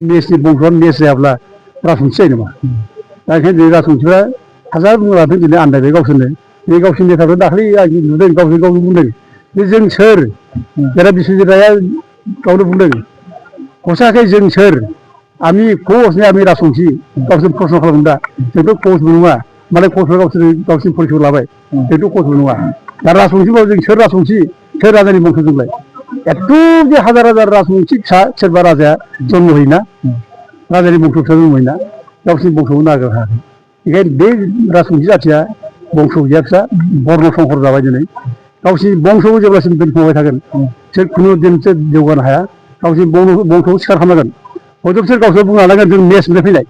मेसनि बंस'आनो मेस जायाब्ला राजबंसि जायो नामा? दा ओंखायनो जों राजबंसिफ्रा हाजार बुंलाथों दिनै आन्दायबाय गावसोरनो। बे गावसोरनि नेताफोर दाख्लै आं नुदों गावनो बुंदों जे जों सोर? जेला बिश्वजितआ गावनो बुंदों खसाखै जों सोर? आम्ही कोच नहीं आम्ही राजबंसि गावसोर प्रश्न खालामदों दा जोंथ' कचबो नङा मालाय कचफ्रा गावसोरनि परिचय लाबाय जोंथ' कचबो नङा दा राजबंसिबाबो जों सोर राजबंसि सोर राजानि बंस जोंलाय एथ' जे हाजार हाजार राजबंसि फिसा सोरबा राजाया जन्म होयोना राजानि बंस फिसा जन्म होयोना गावसोरनि बंसखौ नागिरनो हायाखै बेखायनो बे राजबंसि जाथिया बंस गैया फिसा बर्न संकर जाबाय दिनै गावसोरनि बंसखौ जेब्लासिम दोनखुमाबाय थागोन बिसोर खुनु दिन बिसोर जौगानो हाया गावसोरनि बंसखौ सिखार खालामनांगोन हयथ' बिसोर गावसोर बुंनो हानांगोन जों मेसनिफ्राय फैनाय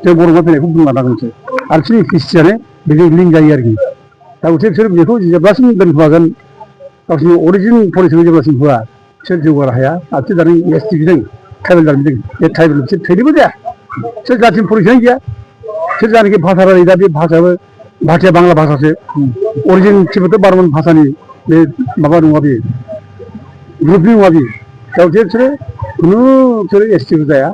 जों बर'निफ्राय फैनायखौ बुंनो हानांगोन बिसोर आरो बिसोरनि हिस्ट्रियानो बेजों लिंक जायो आरोखि दा बिसोर बेखौ जेब्लासिम दोनखुमागोन गावसोरनि अरिजिन परिचयखौ जेब्लासिम होआ बिसोर जौगानो हाया आरो बिसोर दानि एस टि जों ट्राइबेल जादों बे ट्राइबेल बिसोर थैनोबो जाया बिसोर जाथिनि परिचयानो गैया बिसोर जानाखि भाषा रायलायो दा बे भाषायाबो भाषाया बांला भाषासो अरिजिन तिब्बेत बारमन भाषानि बे माबा नङा बे ग्रुपनि नङा बे दा बिसोरो खुनु बिसोर एस टिबो जाया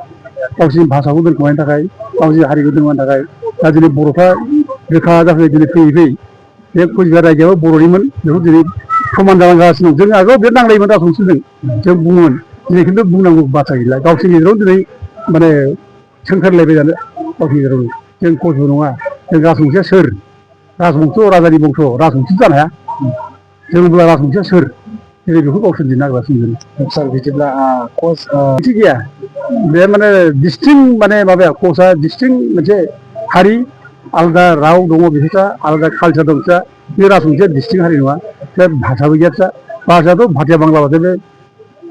गावसोरनि भाषाखौ दोनखुमानो थाखाय गावसोरनि हारिखौ दोनखुमानो थाखाय दा दिनै बर'फ्रा रोखा जाफैबाय दिनै फैयै फैयै बे कुचबिहार रायजोआबो बर'निमोन बेखौ दिनै समान जालांगासिनो दं जों आगोलाव बिराद नांलायोमोन राजबंसिजों जों बुङोमोन दिनै खिन्थु बुंनांगौ बाथ्रा गैला गावसोरनि गेजेराव दिनै माने सोंखारलायबाय जानो गावसोरनि गेजेरावनो जों कचबो नङा जों राजबंसिया सोर राजबंस राजानि बंस राजबंसि जानो हाया जों होनब्ला राजबंसिया सोर दिनै बेखौ गावसोर दिनै नागिरगासिनो दं सार बिदिब्ला कच बिदि गैया बे माने डिस्टिंक्ट माने माबाया कचआ डिस्टिंक्ट मोनसे हारि आलादा राव दङ बिसोरहा आलादा कालचार दं बिसोरहा बे राजबंसिया डिस्टिंक्ट हारि नङा बे भाषाबो गैया फिसा भाषायाथ' भाटिया बांला भाषा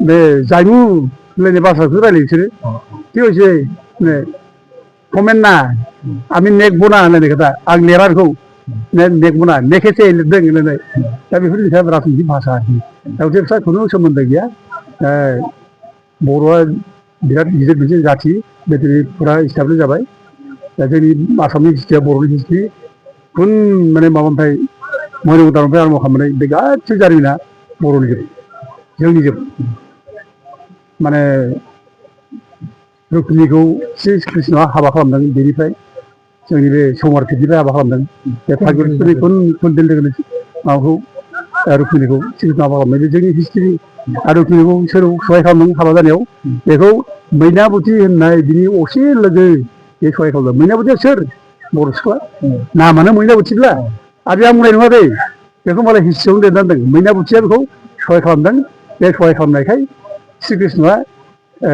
बे जायमु होनलायनाय भाषाखौ रायलायो बिसोरो ঠিক হয়েছে কমেন না আমি নেকবো না होनलायनाय खोथा आं नेरा बेखौ नेकबो ना नेकेसे लिरदों होनलायनाय दा बेफोर बिसोर राजबंसि भाषा आरोखि दा बिसोर खुनु सोमोन्दो गैया बर'आ बिराद गिदिर मोनसे जाथि बे दिनै फुरा इस्टाब्लिश जाबाय दा जोंनि आसामनि हिस्ट्रिया बर'नि हिस्ट्रि गुबुन माने माबानिफ्राय मैर'गदाननिफ्राय आरम्भ खालामनानै बे गासै जारिमिना बर'निजोब जोंनिजोब माने रुक्मिनिखौ श्री कृष्णआ हाबा खालामदों बेनिफ्राय जोंनि बे सौमार फिथनिफ्राय हाबा खालामदों बे फाइगुरिफोरनि कुन्देल लोगोनि माबाखौ रुक्मिनिखौ श्री कृष्ण हाबा खालामदों बे जोंनि हिस्ट्रि आरो रुक्मिनिखौ सोर सहाय खालामदों हाबा जानायाव बेखौ मैनाबुथि होननाय बिनि असे लोगो बे सहाय खालामदों मैनाबुथिया सोर बर' सिख्ला नामानो मैनाबुथिब्ला आरो बे आं बुंनाय नङा दै बेखौ मालाय हिस्ट्रियावनो लिरनानै दोन मैनाबुथिया बेखौ सहाय खालामदों बे सहाय खालामनायखाय श्री कृष्णआ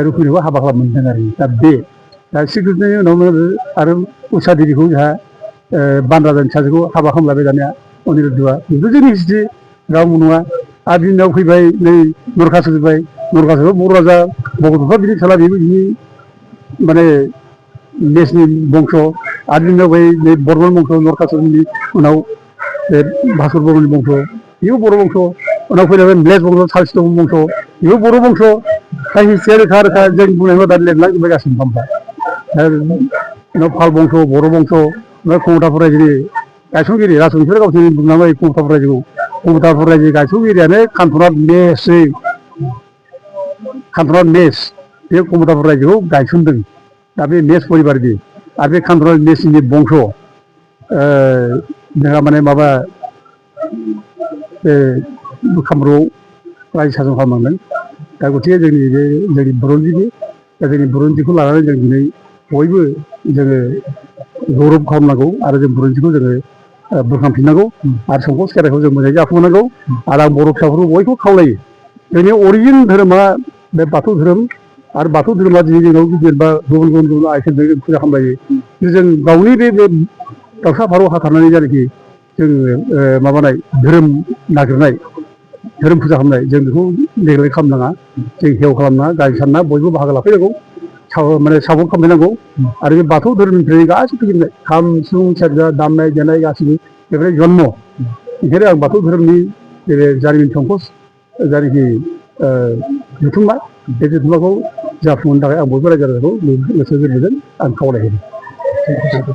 रुक्मिनिखौ हाबा खालामनो मोनदों आरो दा श्री कृष्णनि उनावनो आरो उषा देबीखौ जोंहा बान राजानि फिसाजोखौ हाबा खालामलायबाय दानिया अनिरुद्धआ बेबो जोंनि हिस्ट्रि रावबो नङा आरो बिनि उनाव फैबाय नै नरकासुर फैबाय नरकासुरआव बर' राजा भगदत्तआ बिनि फिसाला बेबो बिनि माने मेसनि बंस आरो बिनि उनाव बै नै बर्मन बंस नरकासुरनि उनाव बे भास्कर बर्मननि बंस बेबो बर' बंस उनाव फैलायबाय म्लेच्छ बंस सालस्टम बंस बेबो बर' बंस दा हिस्ट्रिया रोखा रोखा जों बुंनायखौ दा लिरलांजोब्बाय गासिबो फामफा दा उनाव पाल बंस बर' बंस ओमफ्राय कमतापुर रायजोनि गायसनगिरि राजबंसिफोरा गावसोरनि बुंलांबाय कमतापुर रायजोखौ कमतापुर रायजो गायसनगिरियानो कान्थ'नाथ मेसै कान्थ'नाथ मेस बे कमतापुर रायजोखौ गायसनदों दा बे मेस परिबार बे आरो बे कान्थ'नाथ मेसनि बंस जोंहा माने माबा बे कामरुपआव रायजो सासन खालामनांदों दा गथिखे जोंनि बुरन्जि दा जोंनि बुरन्जिखौ लानानै जों दिनै बयबो जोङो गौरब खालामनांगौ आरो जों बुरन्जिखौ जोङो बुरखांफिननांगौ आरो संकस खेराइखौ जों मोजाङै जाफुंनांगौ आरो आं बर' फिसाफोरखौ बयखौबो खावलायो जोंनि अरिजिन धोरोमा बे बाथौ धोरोम आरो बाथौ धोरोमा दिनै जोंनाव जेनेबा गुबुन गुबुन आइटेमजों जों फुजा खालामलायो जों गावनि बे दाउसा फारौ हाथारनानै जायनाखि जोङो माबानाय धोरोम नागिरनाय धोरोम फुजा खालामनाय जों बेखौ नेग्लेक्ट खालामनाङा जों हेव खालामनाङा गाज्रि सानना बयबो बाहागो लाफैनांगौ माने सापर्ट खालामफैनांगौ आरो बे बाथौ धोरोमनिफ्राय गासैबो फैजोबनाय खाम सिफुं सेरजा दामनाय देनाय गासैबो बेफोर जन्म ओंखायनो आं बाथौ धोरोमनि बे जारिमिन संकस जायनाखि जथुम्मा बे जथुम्माखौ जाफुंहोनो थाखाय आं बयबो रायजो राजाखौ गोसो गोरबोजों आं खावलायहरो